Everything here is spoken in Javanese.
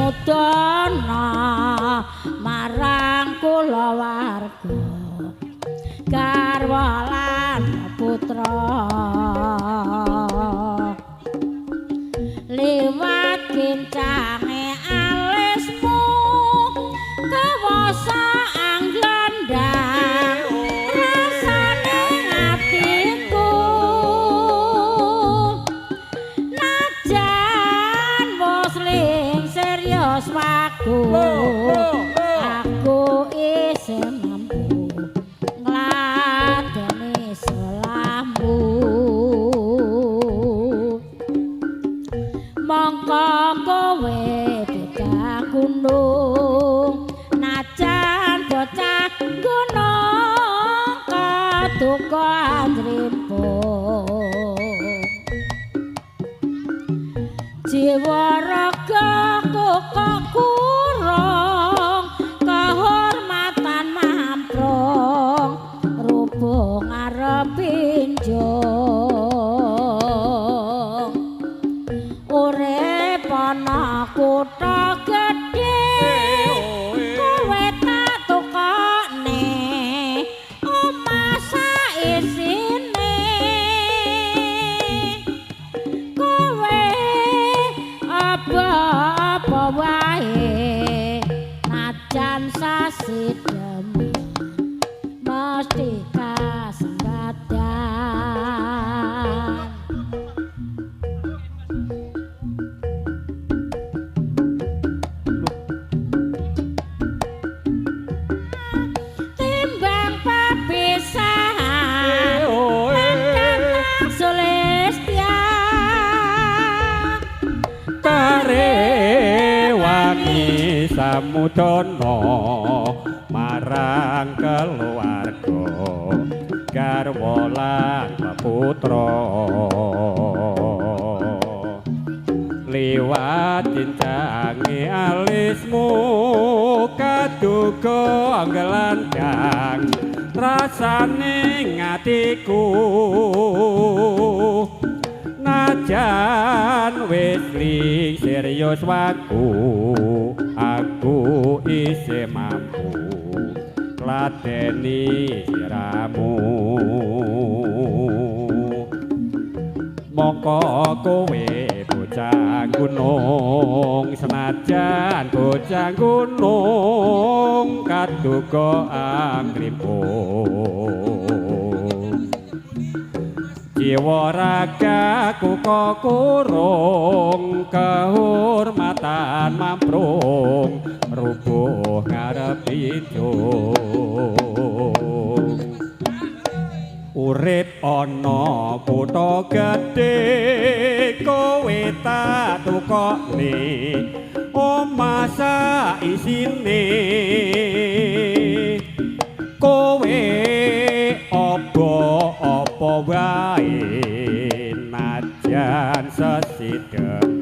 samudana marang kulawarga garwa lan putra liwat kincange alismu kawasa anglandang rasane atiku najan wis ling serius waku aku isih mampu ngladeni selahmu mongko kowe bocah gunung najan bocah gunung kaduka anjrimpung jiwa raga kok kurang kehormatan mamprung rubuh ngarep pinjung urip ana kutha gedhe kowe tak tukokne omah saisine kowe apa-apa wae najan sasi demi mesti kasembadan. Timbang papisahan lan Sulistya tarewangi samudana marang keluarga garwa lan putra liwat cincange alismu kaduga anggelandang rasane ngatiku najan wis ling serius waku aku isih mampu ngladeni siramu mongko kowe bocah gunung senajan bocah gunung kaduga angrimpung jiwa ragaku kok kurung kehormatan mamprung rubuh ngarep pidung urip ana kutha gedhe kowe tak tukokne omah saisine kowe apa-apa wae najan sesidheman